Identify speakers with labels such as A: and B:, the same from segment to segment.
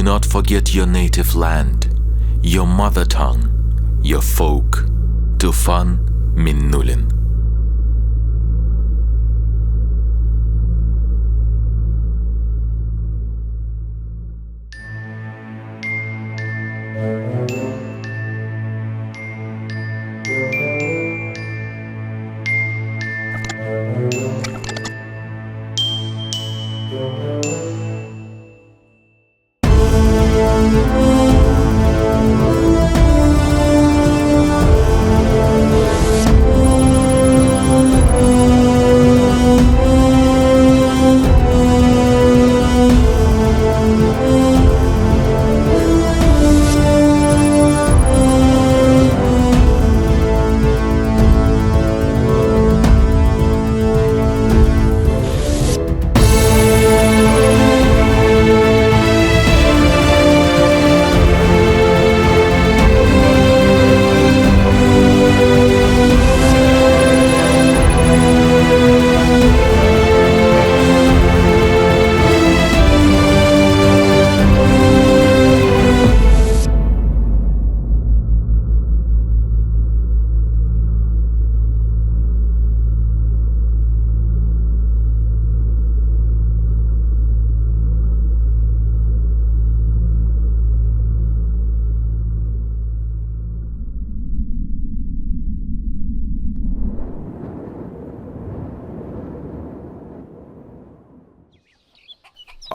A: not forget your native land, your mother tongue, your folk. Туфан Миннуллин.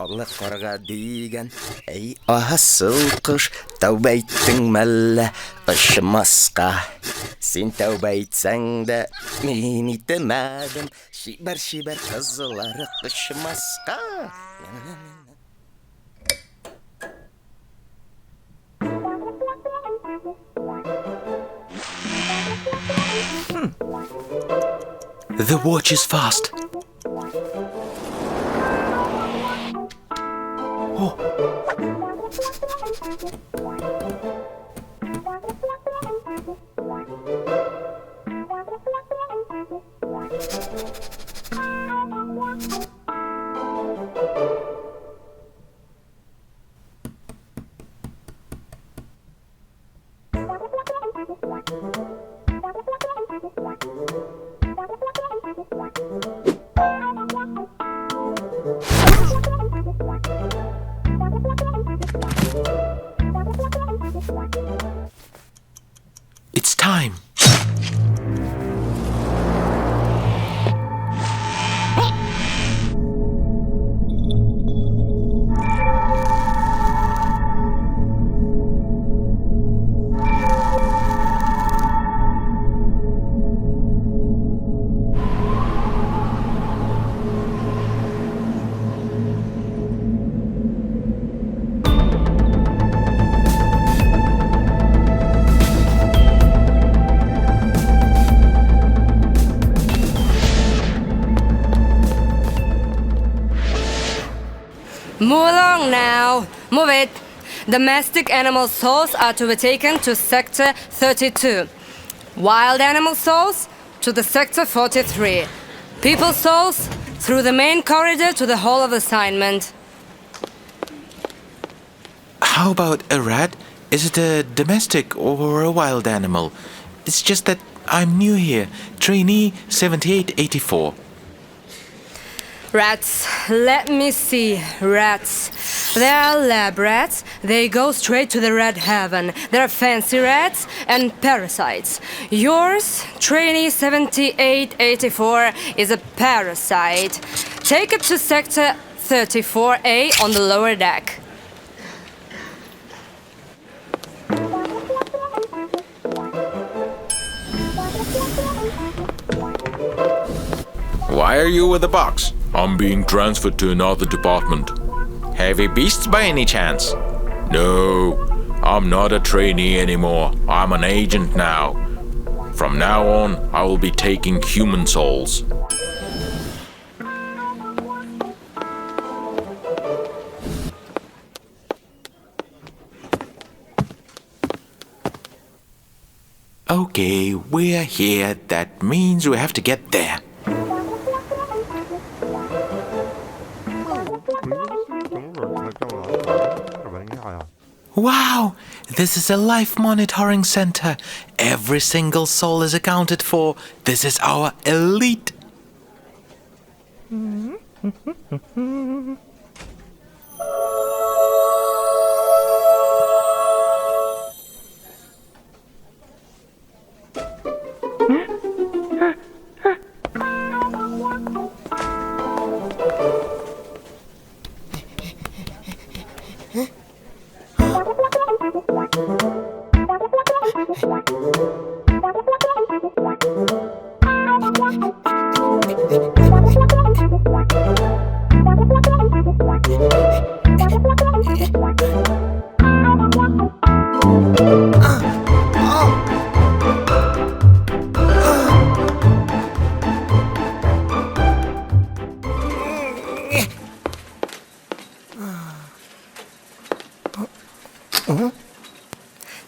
B: Алы карга дигән, әй асыл кош, тәүбә иттең мәллә очмаска? Син тәүбә итсәң дә, мин итмәдем, чибәр-чибәр кызлар кочмаска.
A: The watch is fast. Oh. It's time.
C: Move along now. Move it. Domestic animal souls are to be taken to Sector 32. Wild animal souls to the Sector 43. People souls through the main corridor to the Hall of Assignment.
A: How about a rat? Is it a domestic or a wild animal? It's just that I'm new here. Trainee 7884.
C: Rats. Let me see. Rats. There are lab rats. They go straight to the red heaven. There are fancy rats and parasites. Yours, trainee 7884, is a parasite. Take it to Sector 34A on the lower deck.
A: Why are you with the box? I'm being transferred to another department. Heavy beasts by any chance? No, I'm not a trainee anymore. I'm an agent now. From now on, I will be taking human souls. Okay, we're here. That means we have to get there. Wow! This is a life monitoring center. Every single soul is accounted for. This is our elite.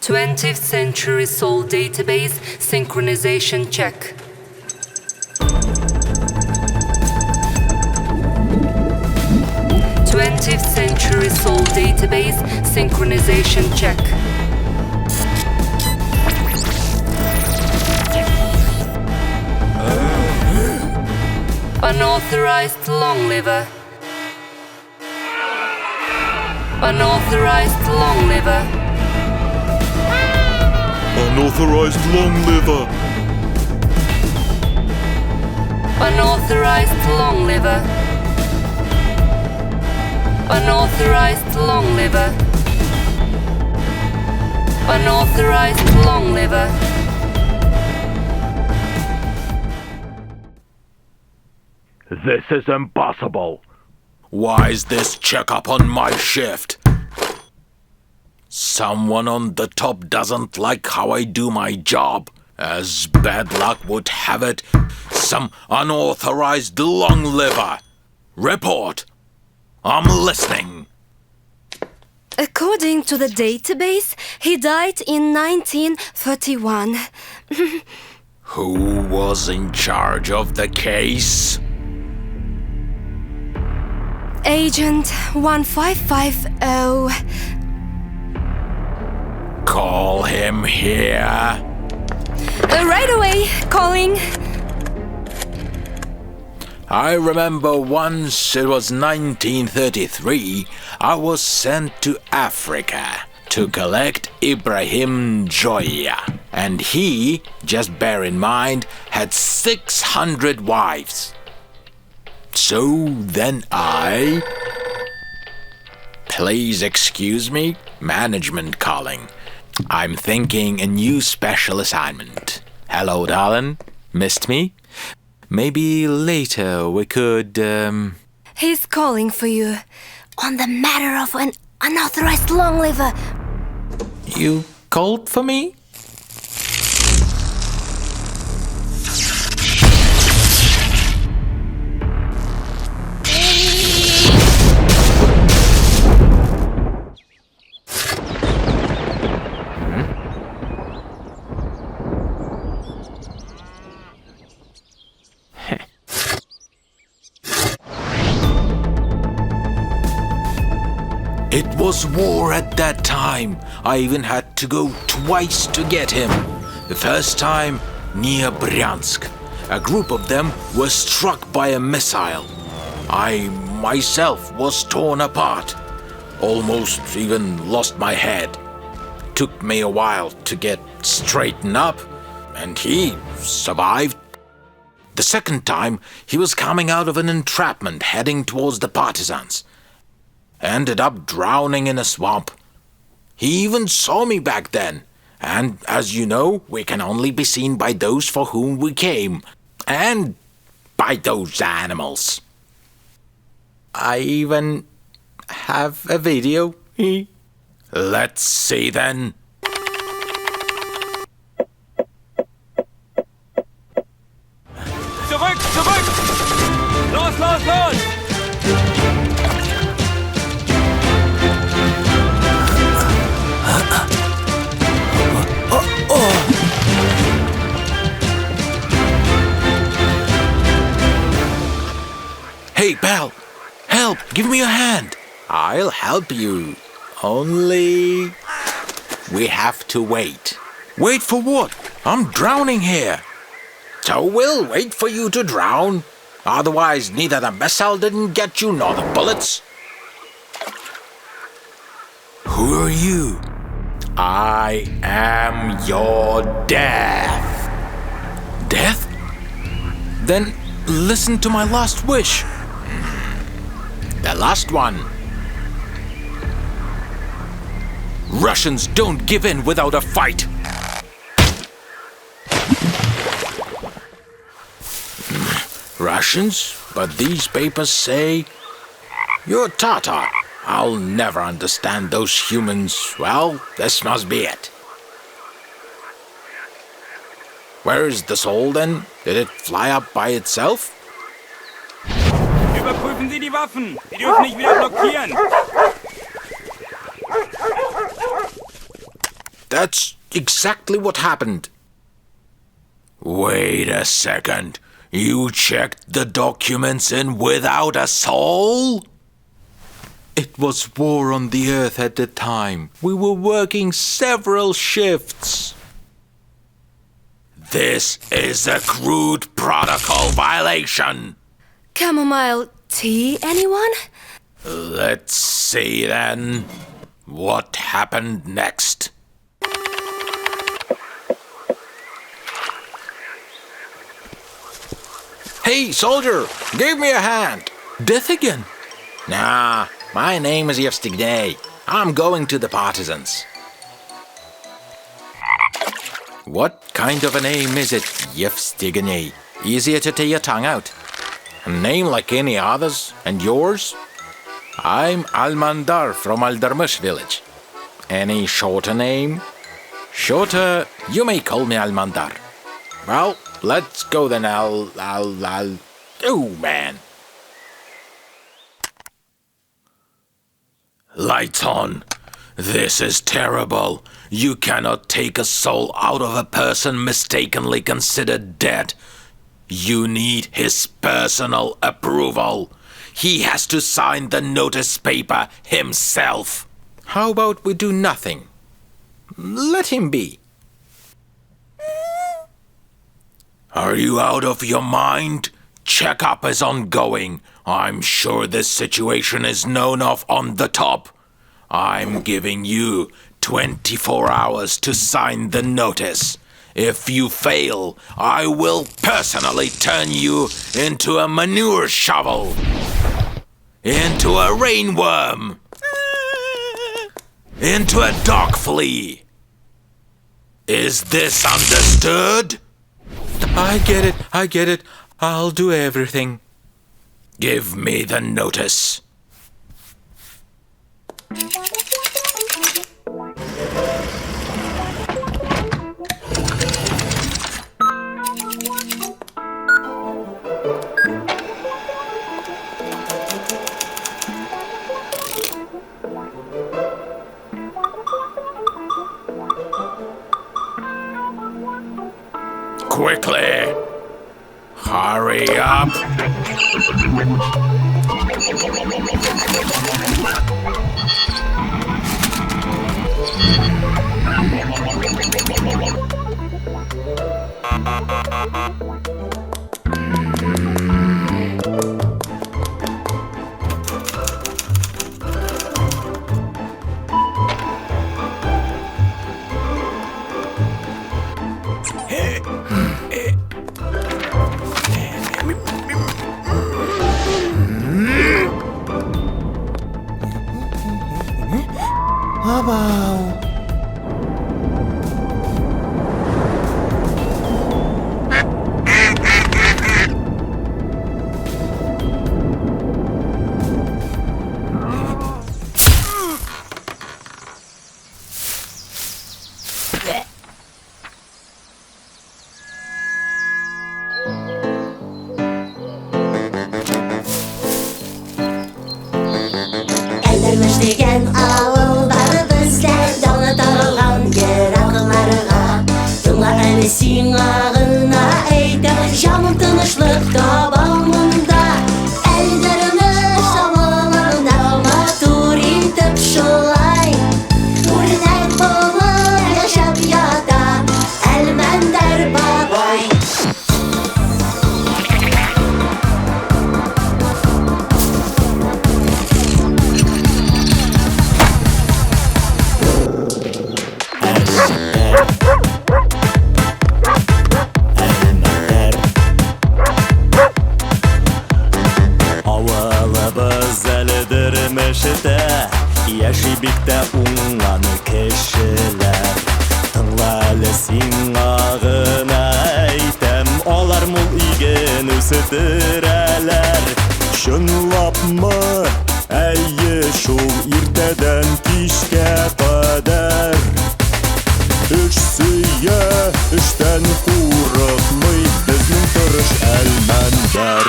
C: Twentieth Century Soul Database Synchronization Check. 20th Century Soul Database Synchronization Check. Unauthorized long liver. Unauthorized long liver.
A: Unauthorized long liver.
C: Unauthorized long liver. Unauthorized long liver. Unauthorized long liver.
A: This is impossible. Why is this checkup on my shift? Someone on the top doesn't like how I do my job. As bad luck would have it, some unauthorized long liver. Report. I'm listening.
C: According to the database, he died in 1931.
A: Who was in charge of the case?
C: Agent 1550.
A: Call him here.
C: Right away, calling.
A: I remember once, it was 1933, I was sent to Africa to collect Ibrahim Joya. And he, just bear in mind, had 600 wives. So then I... Please excuse me, management calling. I'm thinking a new special assignment. Hello, darling. Missed me? Maybe later we could,
C: He's calling for you. On the matter of an unauthorized long liver.
A: You called for me? It was war at that time. I even had to go twice to get him. The first time near Bryansk. A group of them were struck by a missile. I myself was torn apart. Almost even lost my head. Took me a while to get straightened up, and he survived. The second time, he was coming out of an entrapment heading towards the partisans. Ended up drowning in a swamp. He even saw me back then. And as you know, we can only be seen by those for whom we came. And by those animals. I even have a video. Let's see then.
D: Zurück, zurück! Los, los, los!
A: Hey, pal! Help! Give me a hand! I'll help you. Only... We have to wait. Wait for what? I'm drowning here. So we'll wait for you to drown. Otherwise, neither the missile didn't get you nor the bullets. Who are you? I am your death. Death? Then listen to my last wish. The last one. Russians don't give in without a fight. Russians? But these papers say you're Tatar. I'll never understand those humans. Well, this must be it. Where is the soul then? Did it fly up by itself?
D: Überprüfen Sie die Waffen! Sie dürfen nicht wieder blockieren!
A: That's exactly what happened. Wait a second. You checked the documents in without a soul? It was war on the earth at the time. We were working several shifts. This is a crude protocol violation.
C: Chamomile tea, anyone?
A: Let's see then. What happened next? Hey, soldier, give me a hand. Death again? Nah, my name is Yevstigney. I'm going to the partisans. What kind of a name is it, Yevstigney? Easier to tear your tongue out. A name like any others, and yours? I'm Almandar from Aldarmish village. Any shorter name? Shorter, you may call me Almandar. Well, let's go then, I'll... Oh, man. Lights on. This is terrible. You cannot take a soul out of a person mistakenly considered dead. You need his personal approval. He has to sign the notice paper himself. How about we do nothing? Let him be. Are you out of your mind? Checkup is ongoing. I'm sure this situation is known of on the top. I'm giving you 24 hours to sign the notice. If you fail, I will personally turn you into a manure shovel. Into a rainworm. Into a dog flea. Is this understood? I get it, I get it. I'll do everything. Give me the notice. Quickly! Hurry up!
E: Әлдермеш дигән авыл бар бездә, даны таралган еракларга. Тыңла әле сиңа гына әйтәм, җаным тынычлык таба монда. Әлдермеш авылында матур итеп шулай, үрнәк булып
F: Яши бик тә уңган кешеләр. Тыңла әле сиңа гына әйтәм, алар мул иген үстерәләр. Чынлапмы? Әйе шул, иртәдән кичкә кадәр. Эш сөя, эштән курыкмый безнең тырыш Әлмәндәр.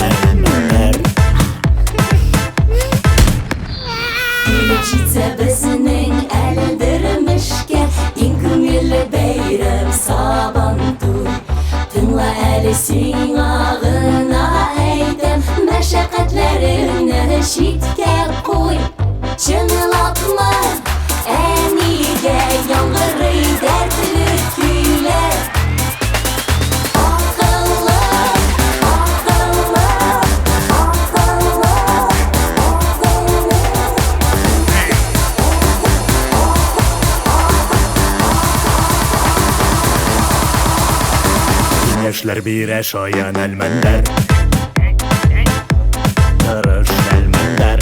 F: Әлмәндәр.
E: Килеп җитсә безнең Әлдермешкә иң күңелле бәйрәм Сабантуй. Тыңла әле сиңа гына әйтәм, мәшәкатьләреңне читкә куй. Чынлапмы, ә нигә яңгырый дәртле көйләр? Акыллы, акыллы, акыллы, акыллы.
F: Киңәшләр бирә шаян Әлмәндәр. Тырыш Әлмәндәр.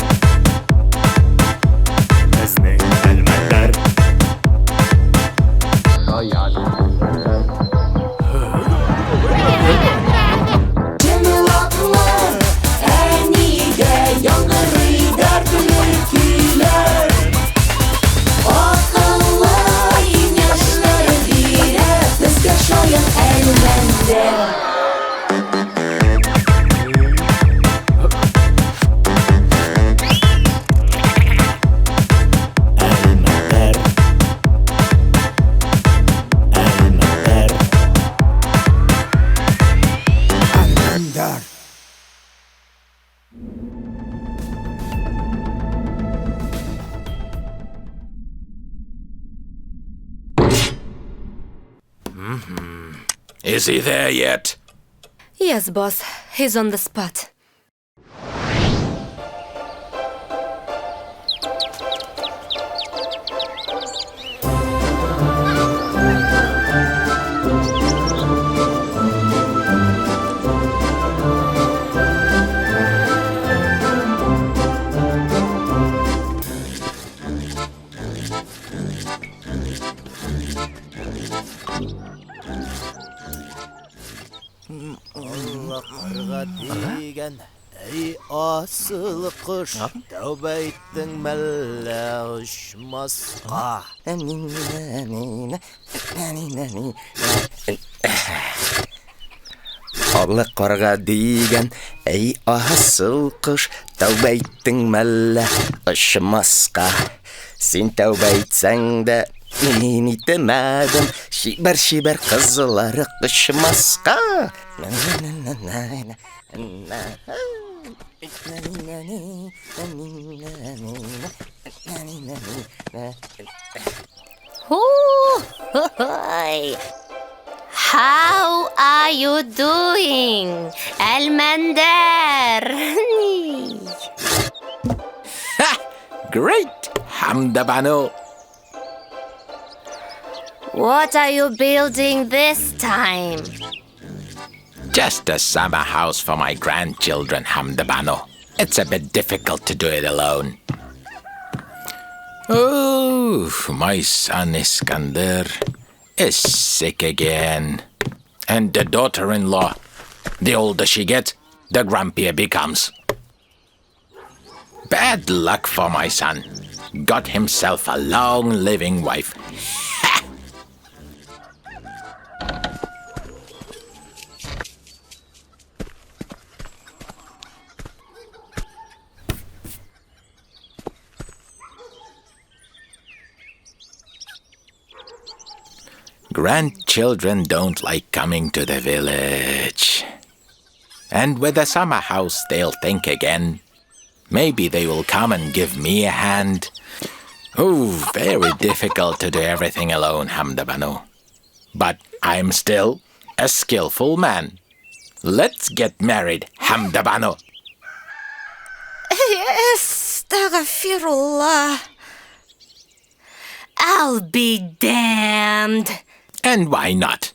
F: Безнең Әлмәндәр.
E: Чынлапмы, ә нигә яңгырый дәртле көйләр? Акыллы киңәшләр бирә безгә шаян Әлмәндәр.
F: Әлмәндәр. Әлмәндәр.
G: Әлмәндәр.
A: Is he there yet?
C: Yes, boss. He's on the spot.
B: Алла карга дигән, әй асыл кош, тәүбә иттең мәллә очмаска? Алла карга дигән, әй асыл кош, тәүбә иттең мәллә очмаска? Син тәүбә итсәң дә, мин итмәдем, чибәр-чибәр кызлар кочмаска.
H: Hoo-hoo-hoi. How are you doing, Әлмәндәр?
A: Great, Hamdabano.
H: What are you building this time?
A: Just a summer house for my grandchildren, Hamdabano. It's a bit difficult to do it alone. Oh, my son Iskander is sick again. And the daughter-in-law, the older she gets, the grumpier becomes. Bad luck for my son. Got himself a long-living wife. Grandchildren don't like coming to the village. And with a summer house, they'll think again. Maybe they will come and give me a hand. Oh, very difficult to do everything alone, Hamdabano. But I'm still a skillful man. Let's get married, Hamdabano.
C: Astaghfirullah.
H: I'll be damned.
A: And why not?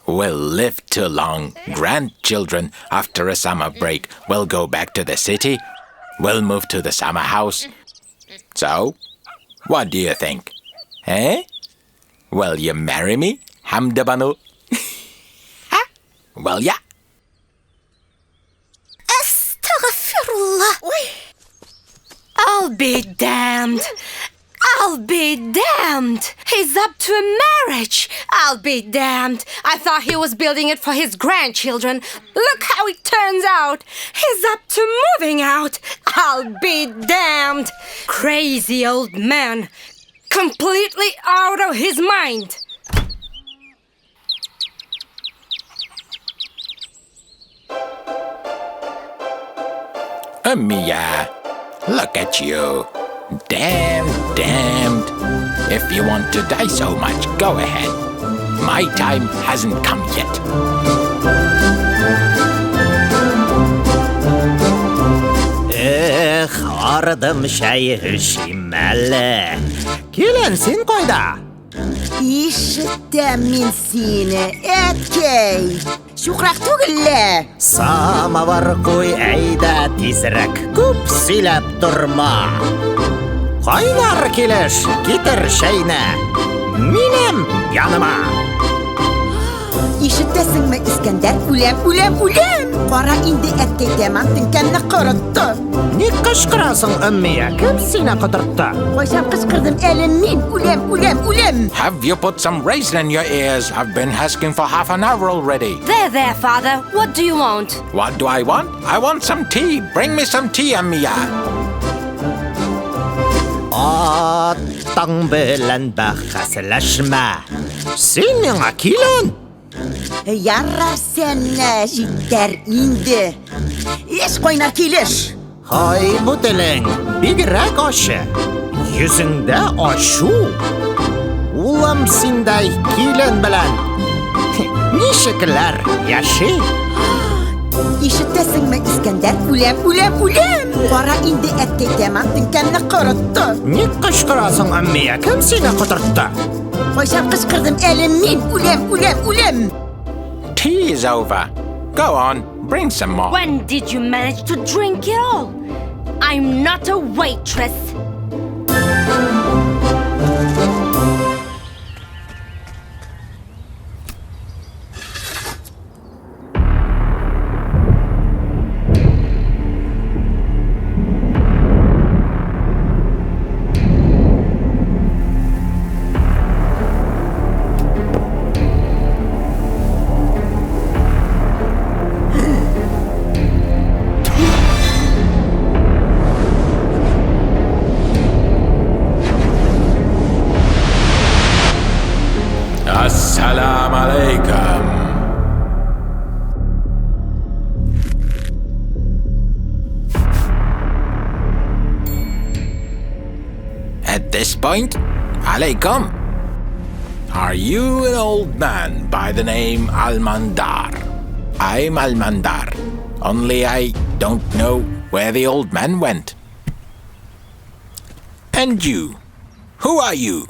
A: We'll live too long. Grandchildren, after a summer break, we'll go back to the city. We'll move to the summer house. So, what do you think? Eh? Will you marry me, Hamdabanu? Well, yeah.
C: Astaghfirullah. I'll be damned. I'll be damned. He's up to a marriage. I'll be damned. I thought he was building it for his grandchildren. Look how it turns out. He's up to moving out. I'll be damned. Crazy old man. Completely out of his mind.
A: Mia, look at you. Damned, damned. If you want to die so much, go ahead. My time hasn't come yet.
F: Эх, арыдым чәй эчим әле. Килен, син кайда?
I: Ишетәм мин сине, әткәй. Чукрак түгел лә.
F: Самовар куй, әйдә тизрәк, күп сөйләп торма. Кайнар килеш, китер чәйне. Минем яныма.
I: Ишетәсеңме, Искәндәр? Үләм, үләм, үләм. Кара инде әткәй тәмам теңкәмне корытты.
F: Ник кычкырасың, Өммия? Кем сине котыртты?
I: Кайчан кычкырдым әле мин? Үләм, үләм, үләм.
A: Have you put some raisin in your ears? I've been asking for half an hour already.
C: There, there, father. What do you want?
A: What do I want? I want some tea. Bring me some tea, Ammiya.
F: Атаң белән бәхәсләшмә. Син миңа килен.
I: Ярар сәнә, җитәр инде. Эш кайнар килеш.
F: Һай, бу телең бигрәк ачы. Йөзеңдә ачу. Улым синдәй килен белән ничекләр яши?
I: Ишетәсеңме, Искәндәр? Үләм, үләм, үләм. Кара инде әткәй тәмам теңкәмне корытты.
F: Ник кычкырасың, Өммия? Кем сине котыртты?
I: Кайчан кычкырдым әле мин? Үләм, үләм, үләм.
A: Tea is over. Go on, bring some more.
C: When did you manage to drink it all? I'm not a waitress.
A: Assalamu alaikum. At this point, alaikum. Are you an old man by the name Almandar? I'm Almandar, only I don't know where the old man went. And you? Who are you?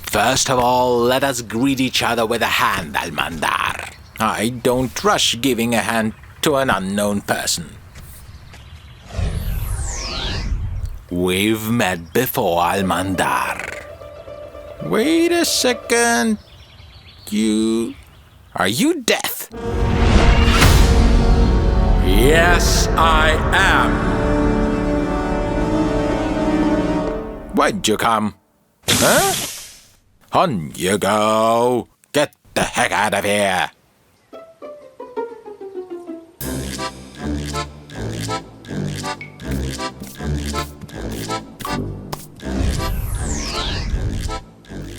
A: First of all, let us greet each other with a hand, Almandar. I don't rush giving a hand to an unknown person. We've met before, Almandar. Wait a second. You... Are you Death? Yes, I am. Why'd you come? Huh? On you go. Get the heck out of here.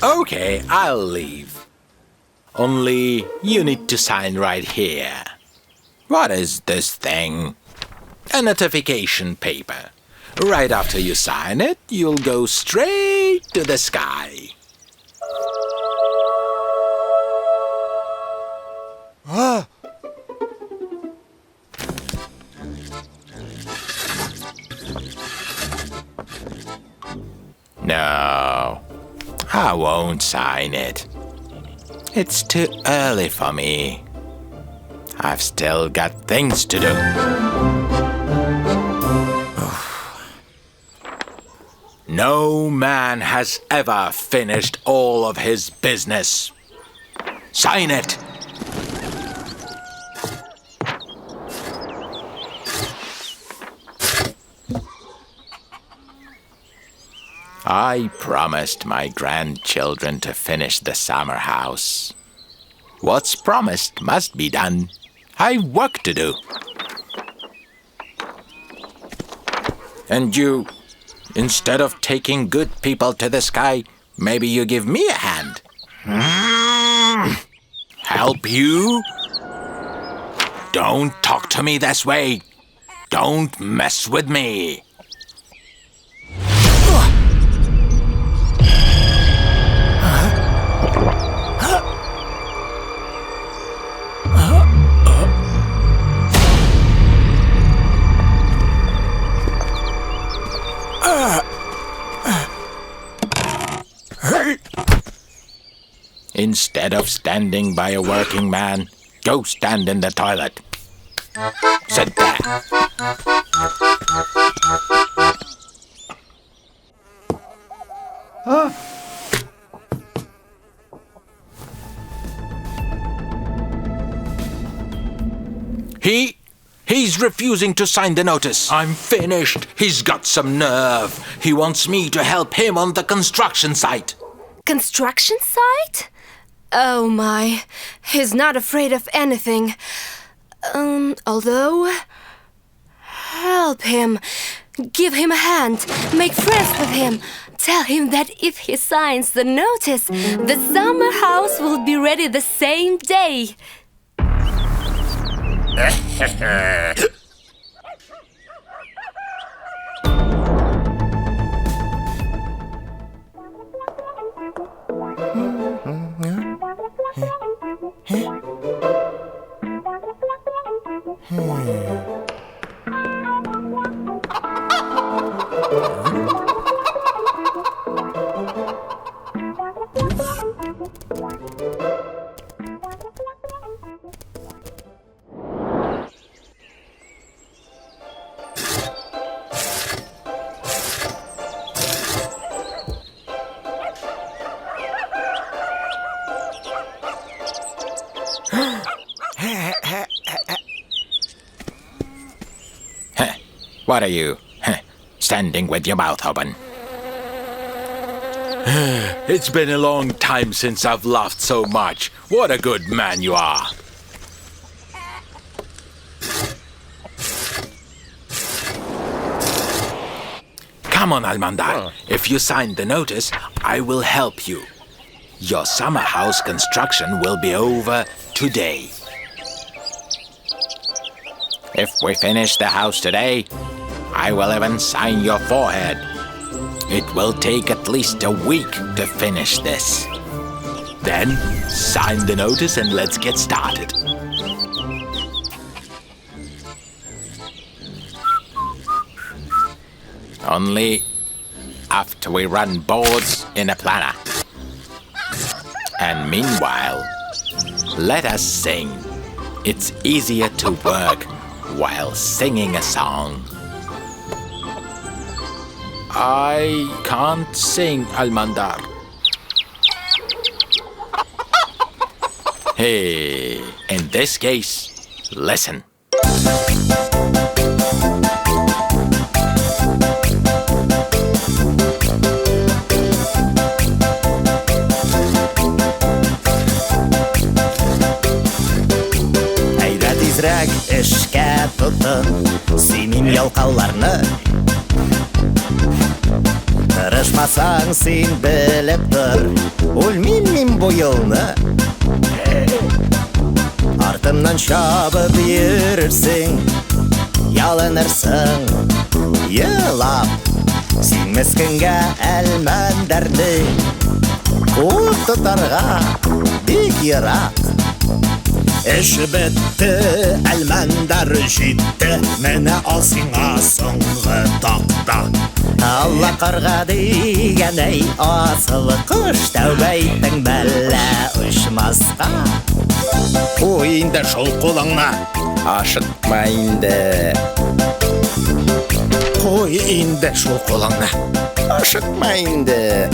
A: Okay, I'll leave. Only you need to sign right here. What is this thing? A notification paper. Right after you sign it, you'll go straight to the sky. No, I won't sign it. It's too early for me. I've still got things to do. No man has ever finished all of his business. Sign it. I promised my grandchildren to finish the summer house. What's promised must be done. I've work to do. And you, instead of taking good people to the sky, maybe you give me a hand. Help you? Don't talk to me this way. Don't mess with me. Instead of standing by a working man, go stand in the toilet. Sit there. He's refusing to sign the notice. I'm finished. He's got some nerve. He wants me to help him on the construction site.
C: Construction site? Oh my, he's not afraid of anything. Although... Help him. Give him a hand. Make friends with him. Tell him that if he signs the notice, the summer house will be ready the same day.
A: What are you, standing with your mouth open? It's been a long time since I've laughed so much. What a good man you are. Come on, Almandar. If you sign the notice, I will help you. Your summer house construction will be over today. If we finish the house today, I will even sign your forehead. It will take at least a week to finish this. Then, sign the notice and let's get started. Only after we run boards in a planner. And meanwhile, let us sing. It's easier to work while singing a song. I can't sing, Almandar. Hey, in this case, listen.
F: Әйдә тизрәк эшкә тотын, сөймим ялкауларны. Тырышмасаң син белеп тор, үлмим мин бу елны. Артымнан чабып йөрерсең, ялынырсың, елап. Син мескенгә Әлмәндәрне куып тотарга бик ерак. Эш бетте, Әлмәндәр җитте, менә ал сиңа соңгы такта. Алла Алла карга дигән, әй, асыл кош, тәүбә иттең мәллә очмаска?
G: Куй инде шул кулыңны.
B: Ашыкма инде.
G: Куй инде шул кулыңны.
B: Ашыкма инде.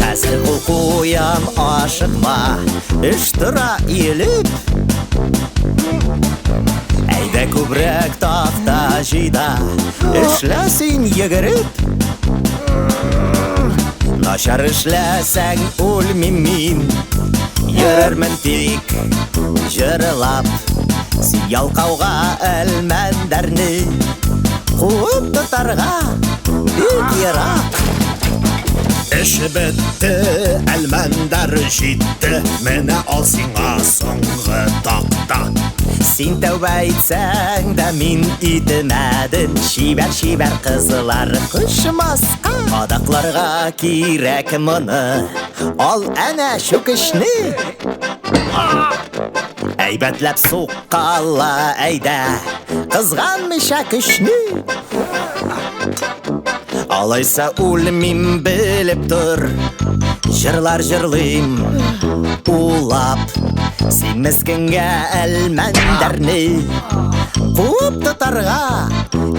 F: Хәзер кул куям, ашыкма, эш тора иелеп. Әйдә күбрәк такта җый да, эшлә син йөгереп. Начар эшләсәң, үлмим мин, йөрермен тик җырлап. Син ялкауга Әлмәндәрне куып тотарга бик ерак.
G: Эш бетте, Әлмәндәр җитте. Менә ал сиңа соңгы такта.
F: Син тәүбә итсәң дә, мин итмәдем. Чибәр-чибәр кызлар кочмаска. Кадакларга кирәк моны. Ал әнә чүкечне. Әйбәтләп суккала әйдә, кызганмыйча көчне. Алайса үлмим, белеп тор. Җырлар җырлыйм улап. Син мескенгә Әлмәндәрне куып тотарга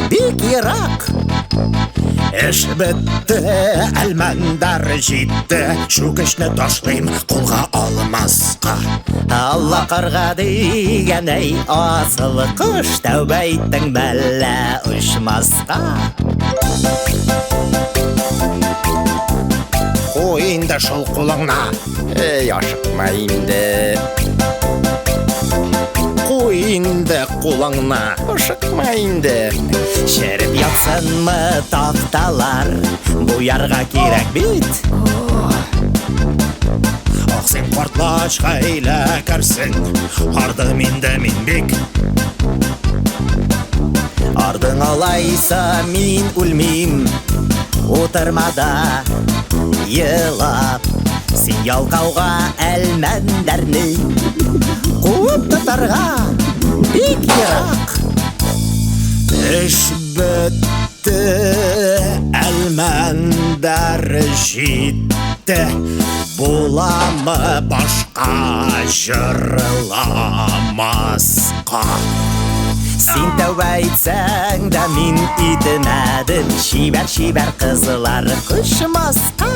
F: бик ерак.
G: Эш бетте, Әлмәндәр җитте. Чүкечне ташлыйм, кулга алмаска.
F: Алла карга дигән, әй, асыл кош, тәүбә иттең мәллә очмаска?
G: Куй инде шул кулыңны.
B: Эй, ашыкма инде.
G: Куй инде кулыңны.
B: Ашыкма инде.
F: Череп ятсынмы такталар, буярга кирәк бит.
G: Ах, син картлач хәйләкәрсең. Ардым инде мин бик.
F: Ардың алайса, мин үлмим, утырма да елап. Син ялкауга Әлмәндәрне куып тотарга бик ерак.
G: Эш бетте, Әлмәндәр җитте. Буламы башка җырламаска?
F: Син тәүбә итсәң дә, мин итмәдем. Чибәр-чибәр кызлар кочмаска.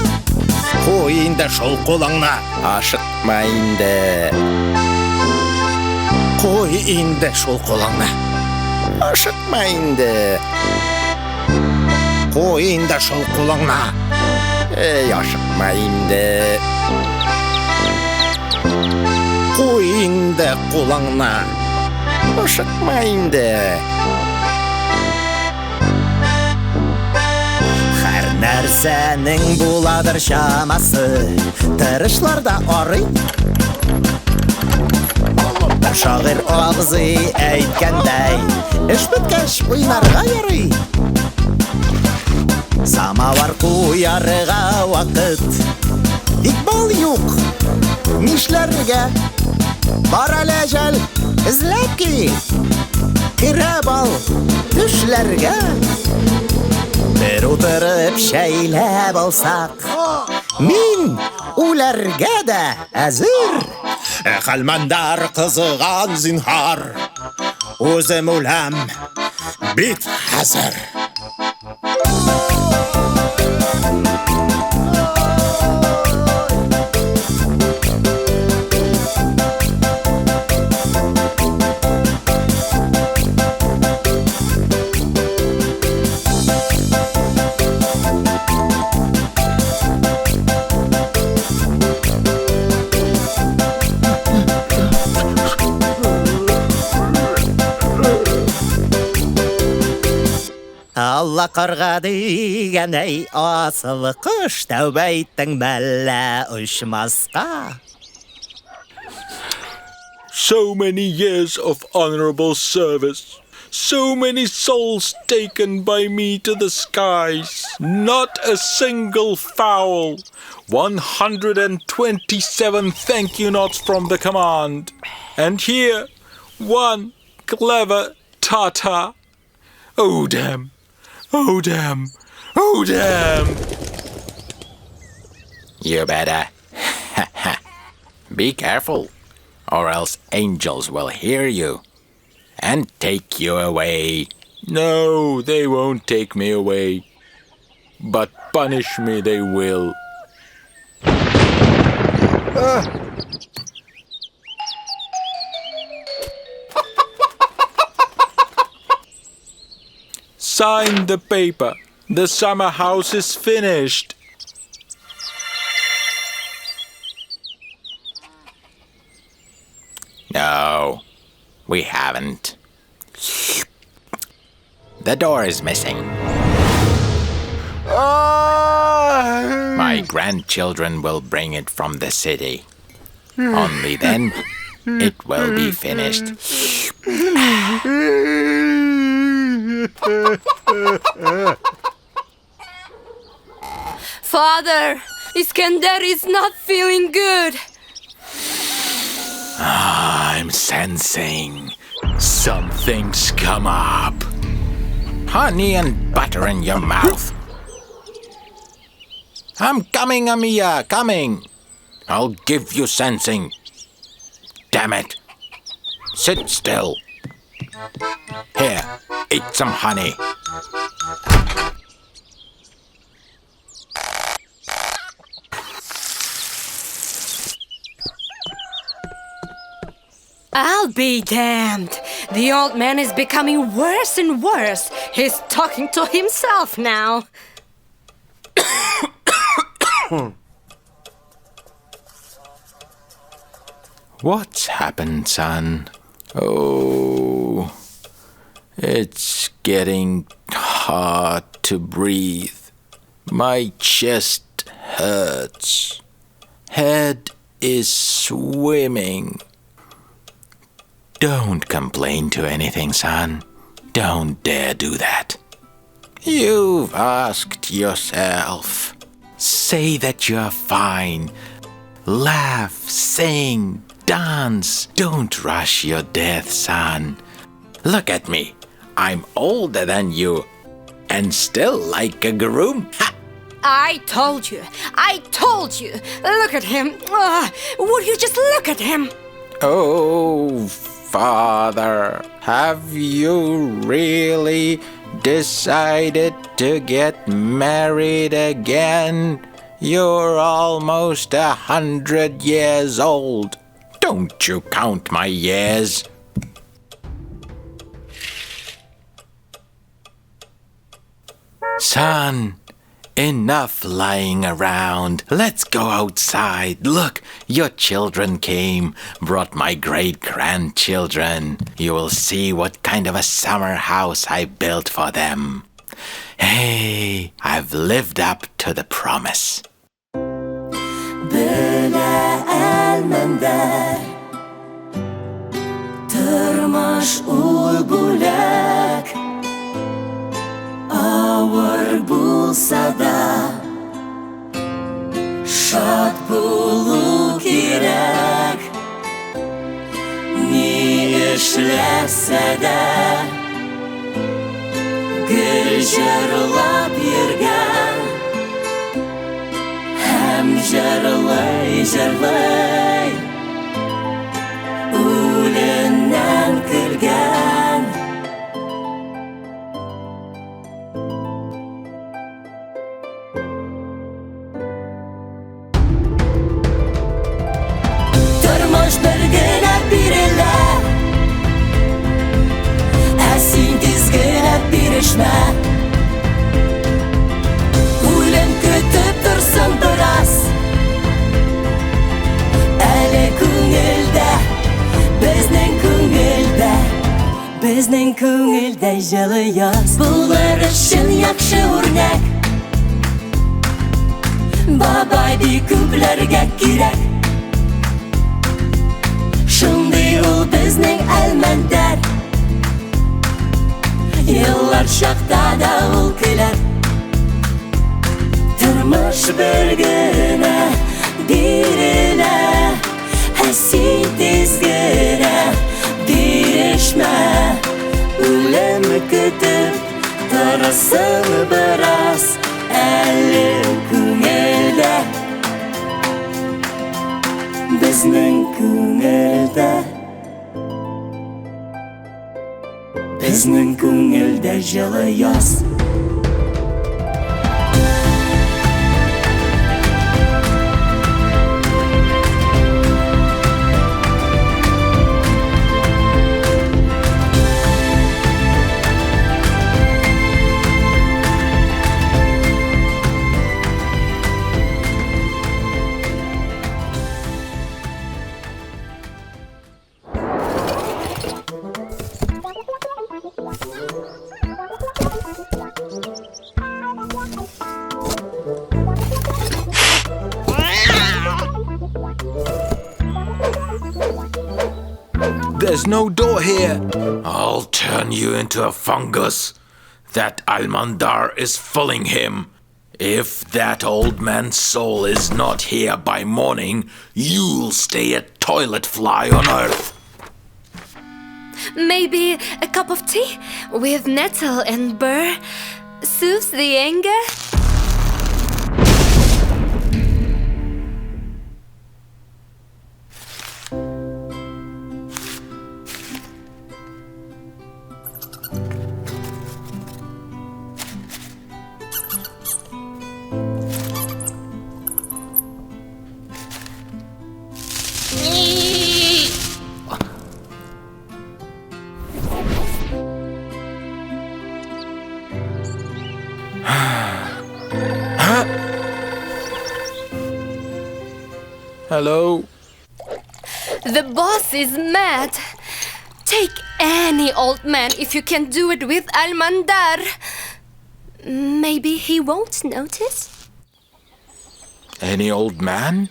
G: Куй инде шул кулыңны.
B: Ашыкма инде.
G: Куй инде шул кулыңны.
B: Ашыкма инде.
G: Куй инде шул кулыңны.
B: Эй, ашыкма инде.
G: Куй инде кулыңны.
B: Ашыкма инде.
F: Һәр нәрсәнең буладыр чамасы, тырышлар да арый. Бер шагыйрь абзый әйткәндәй, эш беткәч уйнарга ярый. Самавар куярга вакыт, тик бал юк, нишләргә? Бар әле әҗәл, эзләп кил. Керә бал төшләргә. Бер утырып чәйләп алсак, мин үләргә дә әзер.
G: Эх, Әлмәндәр, кызыган, зинһар. Үзем үләм бит хәзер.
F: Алла карга дигән, әй, асыл кош, тәүбә иттең мәллә очмаска?
A: So many years of honorable service. So many souls taken by me to the skies. Not a single foul. 127 thank you notes from the command. And here, one clever Tata. Oh, damn. Oh, damn. Oh, damn. You better be careful, or else angels will hear you and take you away. No, they won't take me away, but punish me they will. Sign the paper. The summer house is finished. No, we haven't. The door is missing. My grandchildren will bring it from the city. Only then it will be finished.
C: Father, Iskender is not feeling good.
A: I'm sensing something's come up. Honey and butter in your mouth. I'm coming, Amiya, coming. I'll give you sensing. Damn it. Sit still. Here, eat some honey.
C: I'll be damned. The old man is becoming worse and worse. He's talking to himself now.
A: What's happened, son? Oh, it's getting hard to breathe. My chest hurts. Head is swimming. Don't complain to anything, son. Don't dare do that. You've asked yourself. Say that you're fine. Laugh, sing, dance. Don't rush your death, son. Look at me. I'm older than you and still like a groom. Ha!
C: I told you. I told you. Look at him. Would you just look at him?
A: Oh, Father, have you really decided to get married again? You're almost 100 years old. Don't you count my years. Son, enough lying around. Let's go outside. Look, your children came, brought my great-grandchildren. You will see what kind of a summer house I built for them. Hey, I've lived up to the promise.
E: Белә Әлмәндәр, тормыш ул бүләк, авыр булса да, шат булу кирәк. Ни эшләсә дә, гел җырлап йөргән, һәм җырлый-җырлый үлемнән көлгән. Тормыш бер генә бирелә, ә син тиз генә бирешмә. Үлем көтеп торсын бераз, әле күңелдә, безнең күңелдә, безнең күңелдә җылы яз. Булыр өчен яхшы үрнәк, бабай бик күпләргә кирәк. Шундый ул безнең Әлмәндәр, еллар чакта да ул көләр. Тормыш бер генә бирелә, ә син тиз генә бирешмә. Үлем көтеп Торсын бераз әле күңелдә. Безнең күңелдә. Безнең күңелдә җылы яз.
A: There's no door here. I'll turn you into a fungus. That Almandar is fooling him. If that old man's soul is not here by morning, you'll stay a toilet fly on earth.
C: Maybe a cup of tea with nettle and burr soothes the anger?
A: Hello?
C: The boss is mad. Take any old man if you can do it with Almandar. Maybe he won't notice?
A: Any old man?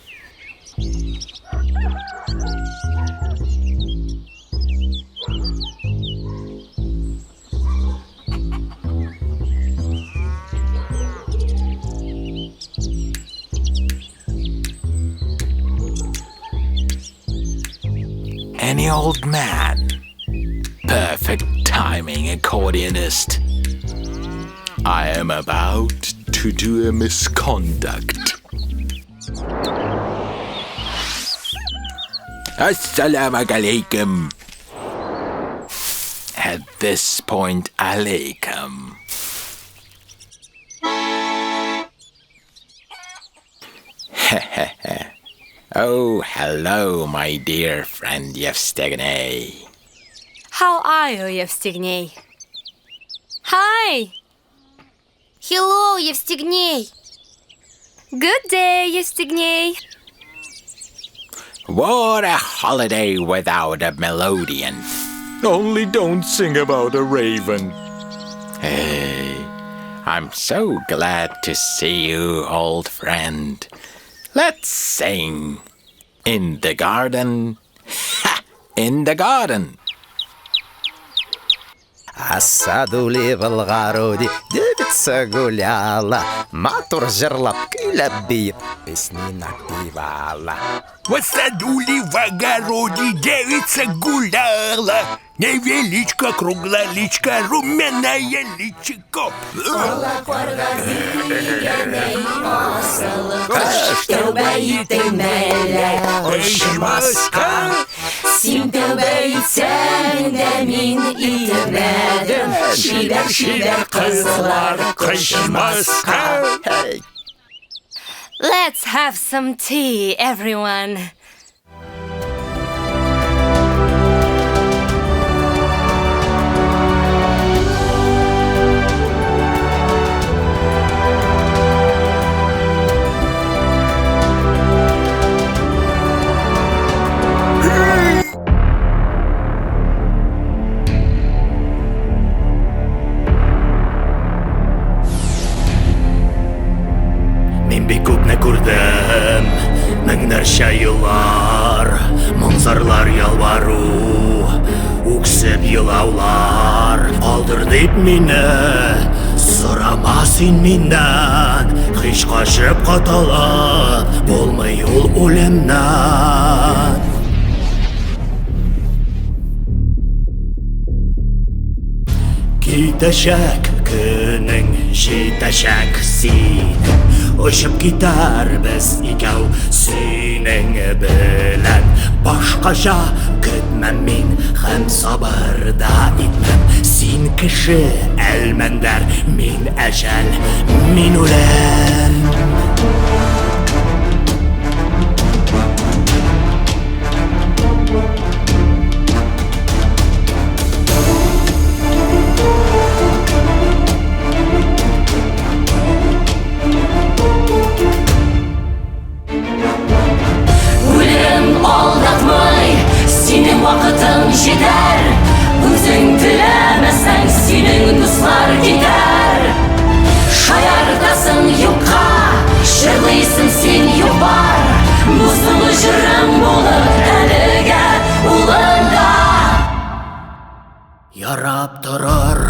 A: Any old man. Perfect timing, accordionist. I am about to do a misconduct. Assalamu alaikum. At this point, alaikum. Oh, hello, my dear friend Yevstigney.
C: How are you, Yevstigney? Hi!
H: Hello, Yevstigney.
C: Good day, Yevstigney.
A: What a holiday without a melodeon. Only don't sing about a raven. Hey, I'm so glad to see you, old friend. Let's sing. In the garden. Ha! In the garden.
F: А саду ли в огороде девица гуляла, Матур җырлап, көйләп биеп, песни напевала.
J: В саду ли в огороде девица гуляла, Невеличка, круглоличка, румяная личико.
E: Тәүбә иттең мәллә очмаска? Син тәүбә итсәң дә мин итмәдем. Чибәр-чибәр кызлар кочмаска.
C: Let's have some tea, everyone.
G: Мин бик күпне күрдем, меңнәрчә еллар, моң-зарлар ялвару, үксеп елаулар. Калдыр дип мине, сорама син миннән, һич качып котылып булмый ул үлемнән. Китәчәк
F: Көнең җитәчәк синең, Очып китәрбез икәү синең белән. Башкача көтмәм мин һәм сабыр да итмәм. Син кеше, Әлмәндәр, мин әҗәл, мин үләм.
E: Үлем алдатмый, синең вакытың җитәр. Үзең теләмәсәң, синең дуслар китәр. Шаяртасың юкка, җырлыйсың син юк-бар. Бу соңгы җырым булыр әлегә, улыңга.
F: Ярап торыр.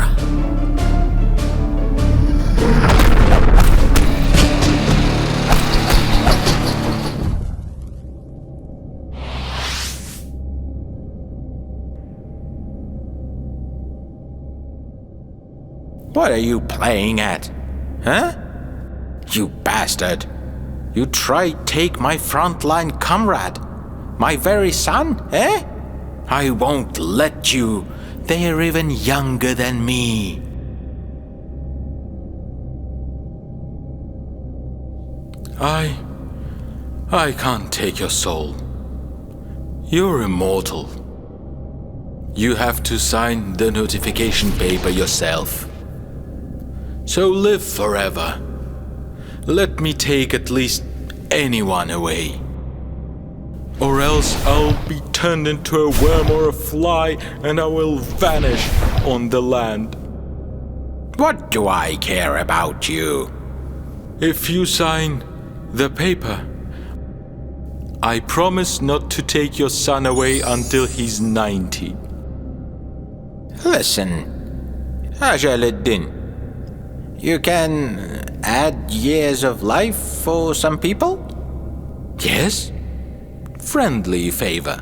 A: What are you playing at? Huh? You bastard! You try take my frontline comrade, my very son, eh? I won't let you. They're even younger than me. I. I can't take your soul. You're immortal. You have to sign the notification paper yourself. So live forever. Let me take at least anyone away. Or else I'll be turned into a worm or a fly and I will vanish on the land. What do I care about you? If you sign the paper, I promise not to take your son away until he's 90. Listen, Ajaluddin, you can add years of life for some people? Yes? Friendly favor.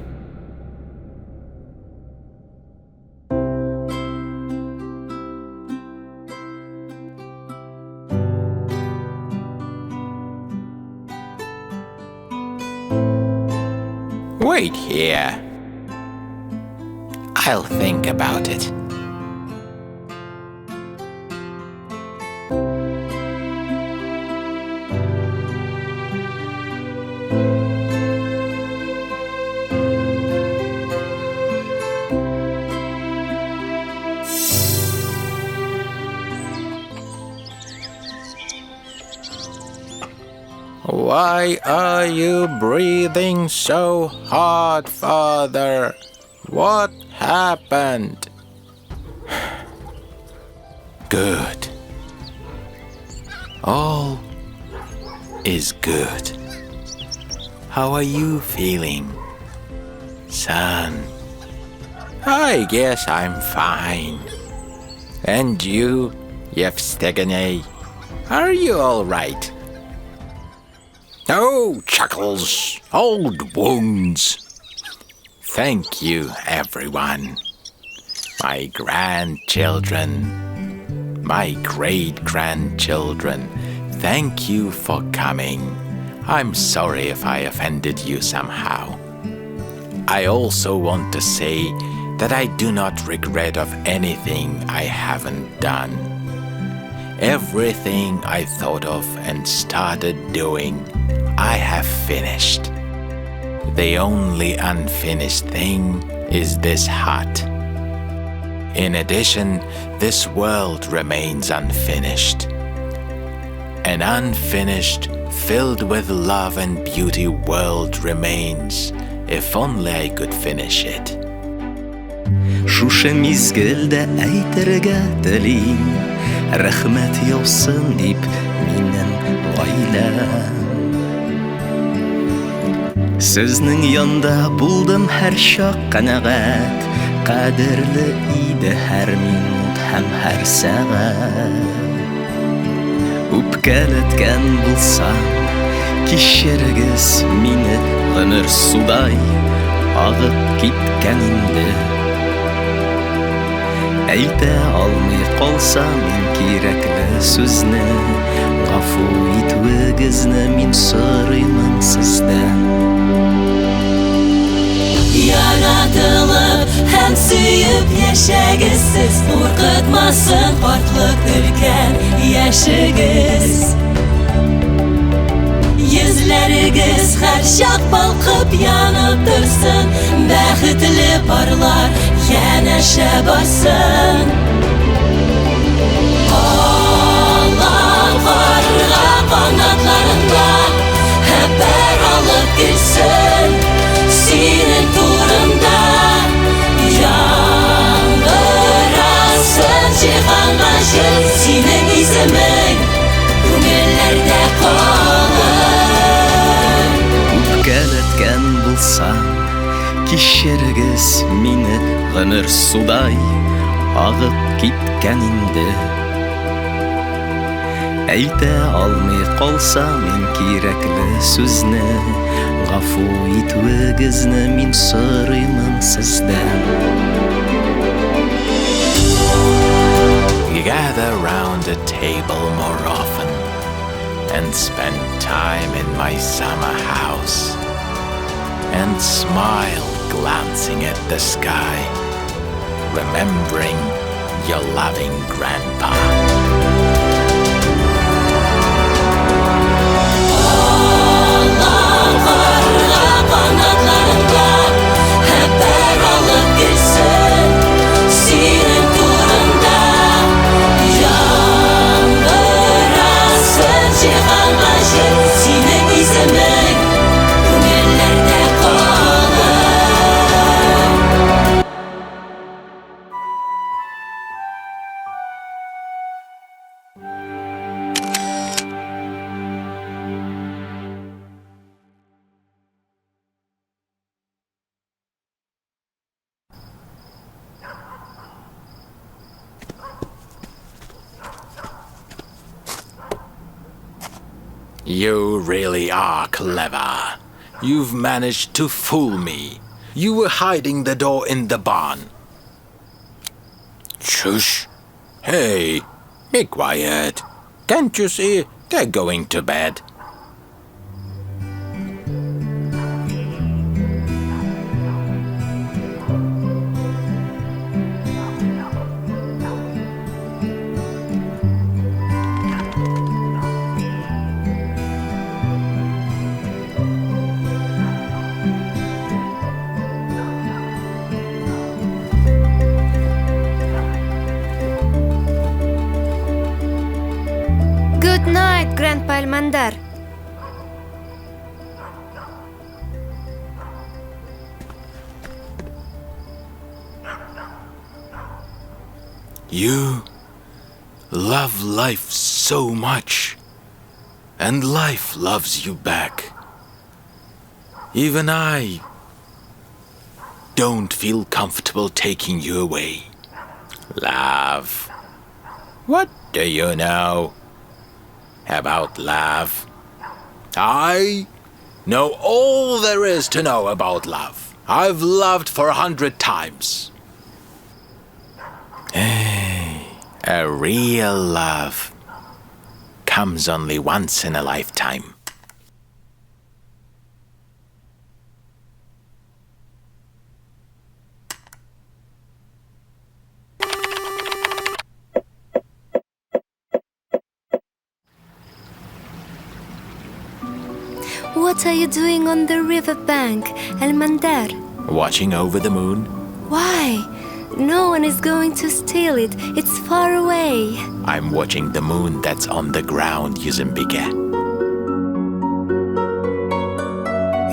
A: Wait here. I'll think about it. Why are you breathing so hard, father? What happened? Good. All is good. How are you feeling, son? I guess I'm fine. And you, Yevstegene, are you all right? Oh, chuckles, old wounds. Thank you, everyone. My grandchildren, my great-grandchildren, thank you for coming. I'm sorry if I offended you somehow. I also want to say that I do not regret of anything I haven't done. Everything I thought of and started doing, I have finished. The only unfinished thing is this hut. In addition, this world remains unfinished. An unfinished, filled with love and beauty world remains, if only I could finish it.
F: Шушы мизгелдә әйтергә телим, рәхмәт яусын дип минем гаиләм. Сезнең янда булдым һәрчак канәгать, кадерле иде һәр минут һәм һәр сәгать. Үпкәләткән булсам, кичерегез мине, гомер судай агып киткән инде. Әйтә алмый калсам мин кирәкле сүзне, Гафу итүегезне мин сорыймын сездән.
E: Яратылып һәм сөеп яшәгез сез, Куркытмасын картлык өлкән яшегез. Йөзләрегез һәрчак балкып янып торсын, Бәхетле парлар янәшә барсын. Ала карга канатларында Хәбәр алып килсен синең турында. Яңгырасын җиһанга җыр синең исемең күңелләрдә калыр.
F: Үпкәләткән булсам, кичерегез мине, Гомер судай агып киткән инде. Әйтә алмый калсам мин кирәкле сүзне, Гафу итүегезне мин сорыймын сездән.
A: Gather round a table more often and spend time in my summer house and smile glancing at the sky, remembering your loving grandpa.
E: Ала карга канатларында Хәбәр алып килсен синең турында. Яңгырасын җиһанга җыр синең исемең күңелләрдә калыр.
A: You really are clever. You've managed to fool me. You were hiding the door in the barn. Shush. Hey, be quiet. Can't you see they're going to bed?
H: Good night, Grandpa Almandar.
A: You love life so much, and life loves you back. Even I don't feel comfortable taking you away. Love. What do you know about love? I know all there is to know about love. I've loved for 100 times. A real love comes only once in a lifetime.
H: What are you doing on the river bank, Almandar?
A: Watching over the moon.
H: Why? No one is going to steal it. It's far away.
A: I'm watching the moon that's on the ground, Yuzumbike.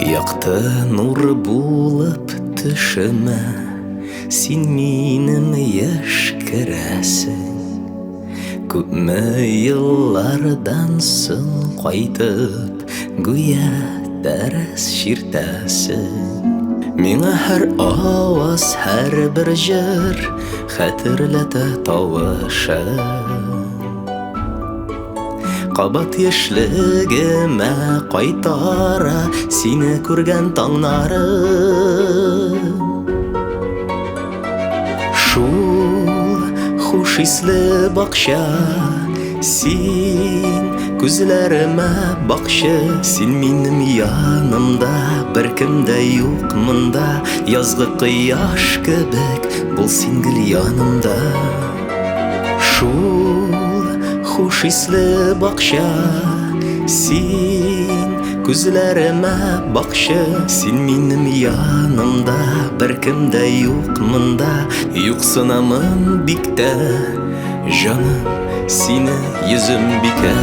F: Якты нур булып төшемә, Син минем еш керәсең. Күпме еллардан соң кайтып, Гүя тәрәз чиртәсең. Миңа һәр аваз, һәрбер җыр Хәтерләтә тавышын. Кабат яшьлегемә кайтара Сине күргән таңнарым. Шул хуш исле бакча, син күзләремә бакчы, син минем янымда, беркем дә юк монда, язгы кояш кебек бул син гел янымда. Шул хуш исле бакча, син күзләремә бакчы, син минем янымда, беркем дә юк монда, юксынамын бик тә, җаным, сине, Йөзембикә.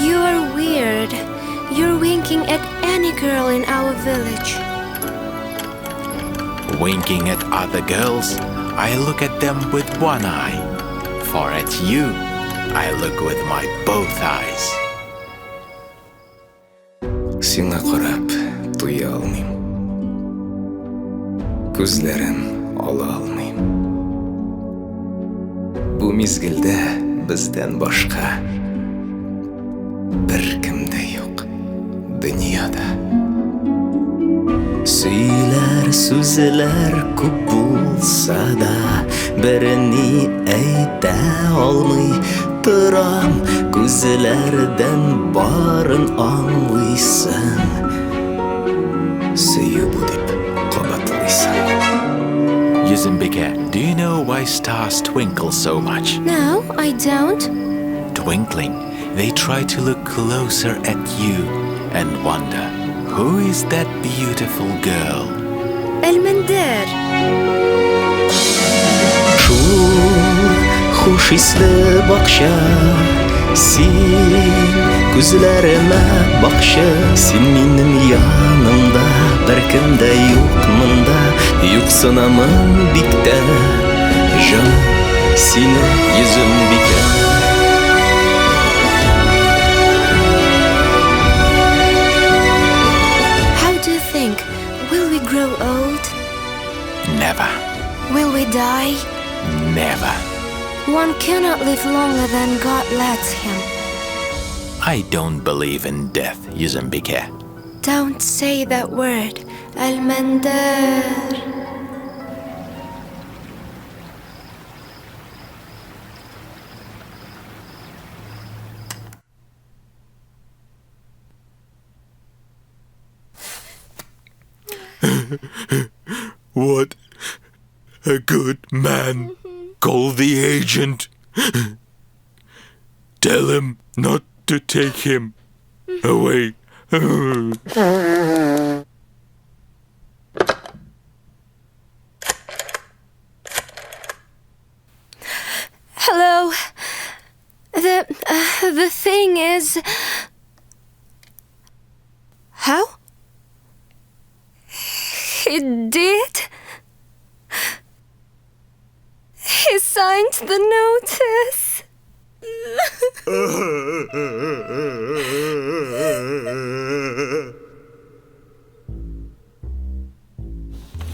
H: You are weird. You're winking at any girl in our village.
A: Winking at other girls, I look at them with one eye. For at you, I look with my both eyes.
F: Сиңа карап туя алмыйм. Күзләрем ала алмыйм. Бу мизгелдә бездән башка беркем дә юк дөньяда. Сөйләр сүзләр күп булса да, берни әйтә алмый торам, күзләрдән барын аңлыйсың. Сөю бу дип кабатлыйсың.
A: Йөзембикә, do you know why stars twinkle so much?
H: No, I don't.
A: Twinkling, they try to look closer at you and wonder, who is that beautiful girl?
H: Әлмәндәр.
F: Шул хуш исле бакча, син күзләремә бакчы, син минем янымда, беркем дә юк монда, юксынамын бик тә, җаным, сине, Йөзембикә.
H: How do you think? Will we grow old?
A: Never.
H: Will we die?
A: Never.
H: One cannot live longer than God lets him.
A: I don't believe in death, Yuzembike.
H: Don't say that word, Almender.
A: What a good man. Call the agent. Tell him not to take him away.
H: Hello. The thing is... How? He did? He signed the notice.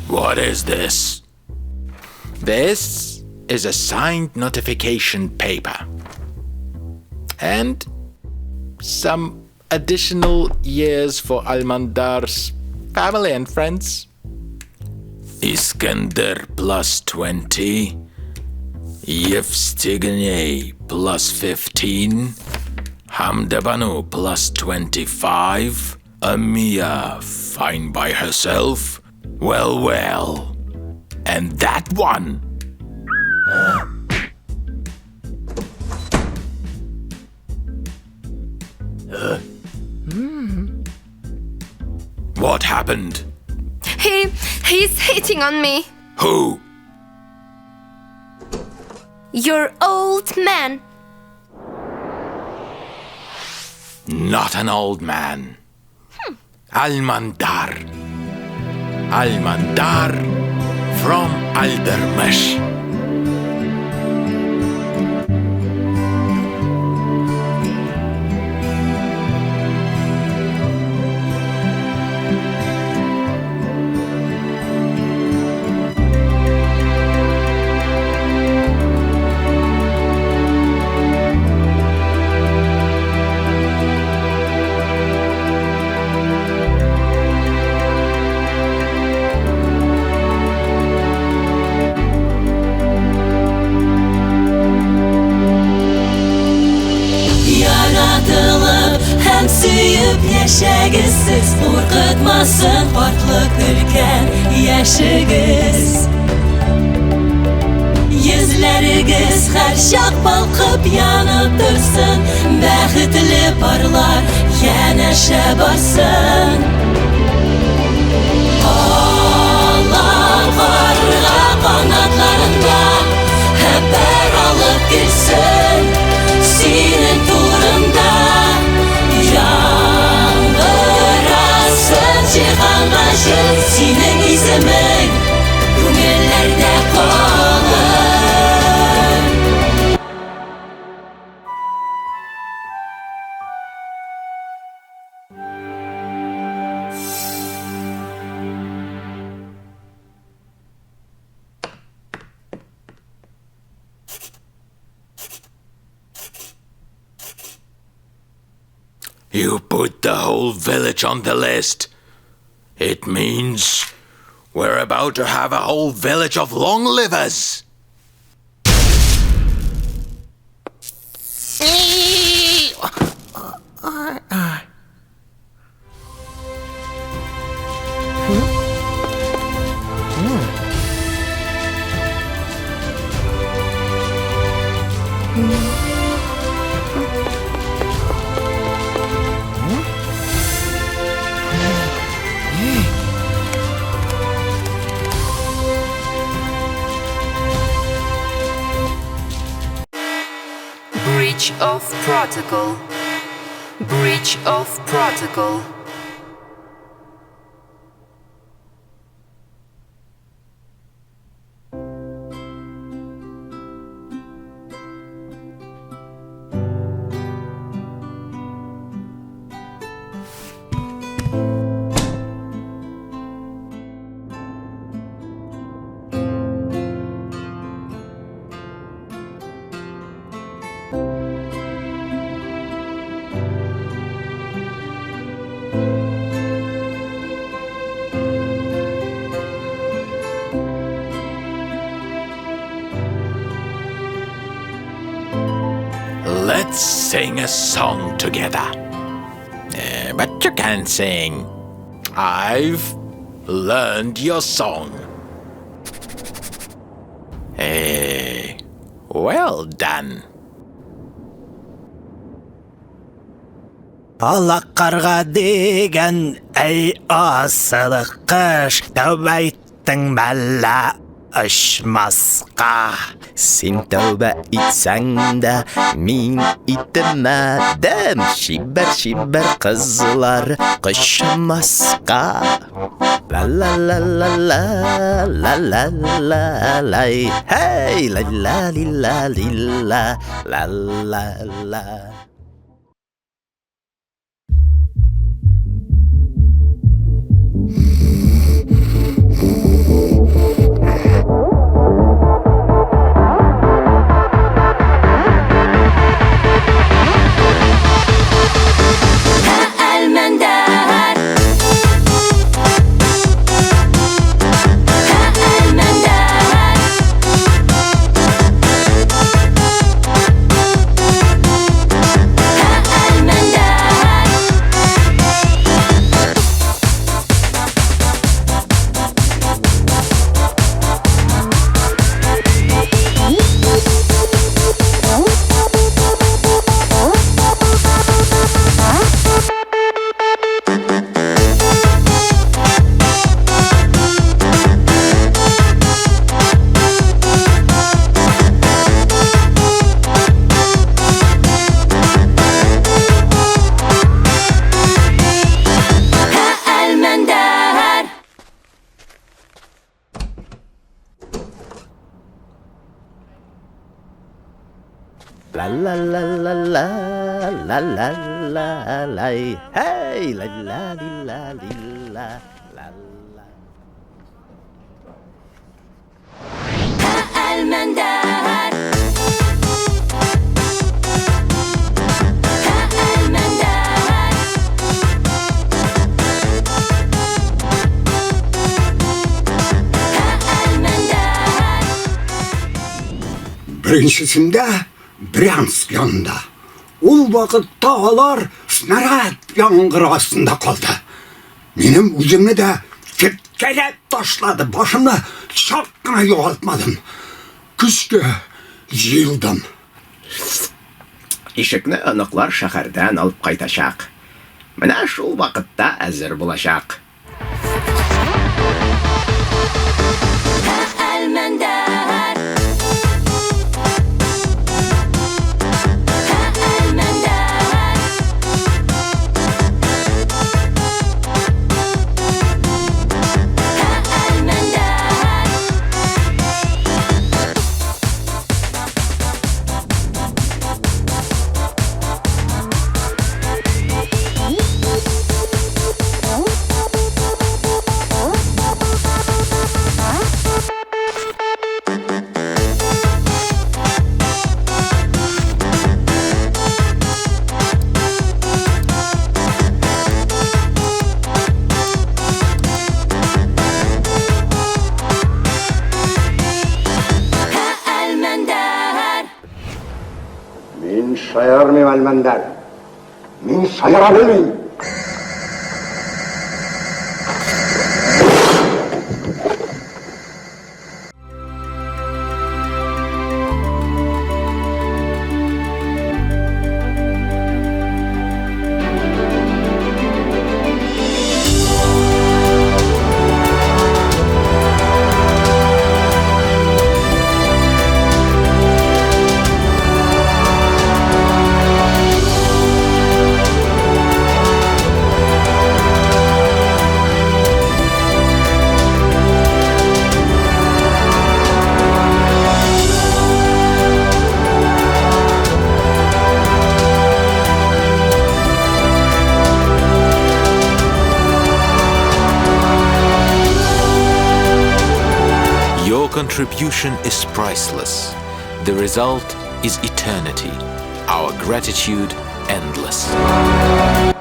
A: What is this? This is a signed notification paper. And some additional years for Almandar's family and friends. Iskender plus 20. Yevstigneyev plus 15. Hamdabanu plus 25. Amia fine by herself. Well, well. And that one. What happened?
H: He's hitting on me.
A: Who?
H: Your old man.
A: Not an old man. Almandar. Almandar from Aldermesh.
E: Сөеп яшәгез сез, куркытмасын картлык өлкән яшегез. Йөзләрегез һәрчак балкып янып торсын, бәхетле парлар янәшә барсын. Ала карга канатларында хәбәр алып килсен синең турында. Яңгырасын җиһанга җыр синең исемең күңелләрдә калыр.
A: You put the whole village on the list. It means we're about to have a whole village of long livers.
H: Breach of protocol. Breach of protocol.
A: Let's sing a song together. But you can sing. I've learned your song. Hey, well done.
G: Ала карга дигән, әй асыл кош, тәүбә иттең мәллә очмаска?
B: Син тәүбә итсәң дә, мин итмәдем. Чибәр-чибәр кызлар кочмаска. Ла ла ла ла ла ла ла ла ла hey la la li la li la la la la.
E: Әлмәндәр, Әлмәндәр. Әлмәндәр. Әлмәндәр.
B: La la la la la la la la la hey la la li la li la la la.
E: Әлмәндәр. Әлмәндәр. Әлмәндәр.
K: Беренчесендә Брянск янында. Ул вакытта алар Снаряд яңгыры астында калды. Минем үземне дә теткәләп ташлады, башымны чак кына югалтмадым. Көчкә җыелдым.
L: Ишекне оныклар шәһәрдән алып кайтачак. Менә шул вакытта әзер булачак.
E: Әлмәндәр. Әлмәндәр. Әлмәндәр. Әлмәндәр.
K: Мин шаярмыйм, Әлмәндәр. Мин шаяра белмим.
A: Your contribution is priceless. The result is eternity. Our gratitude endless.